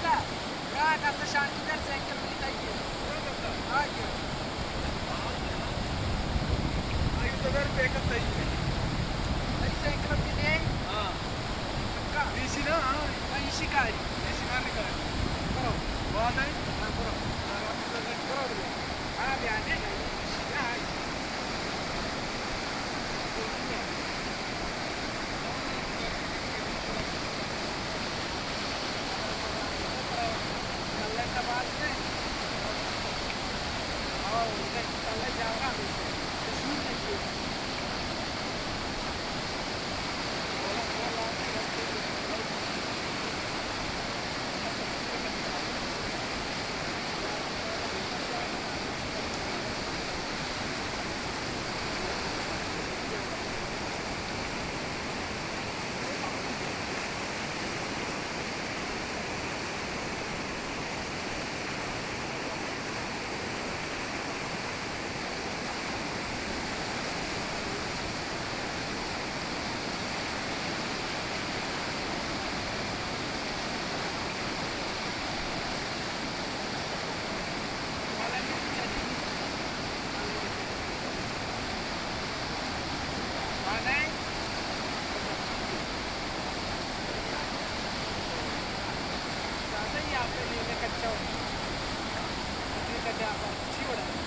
برا کسا شانتی در سائیکل بھی تئی ہے۔ ہاں جی۔ آئی تو در پیک اپ تئی ہے۔ تئی سائیکل بھی نہیں؟ ہاں۔ پکا؟ ایسی نا، ہاں۔ ہاں، ایسی کاری۔ ایسی کاری کاری۔ برو۔ بات ہے؟ ہاں، برو۔ برو۔ ہاں، بیا نے۔ ہاں۔ زیادہ ہی آپ نے لینے کچا ہو۔ اپنے کچا آپ اچھی ہو رہا ہے۔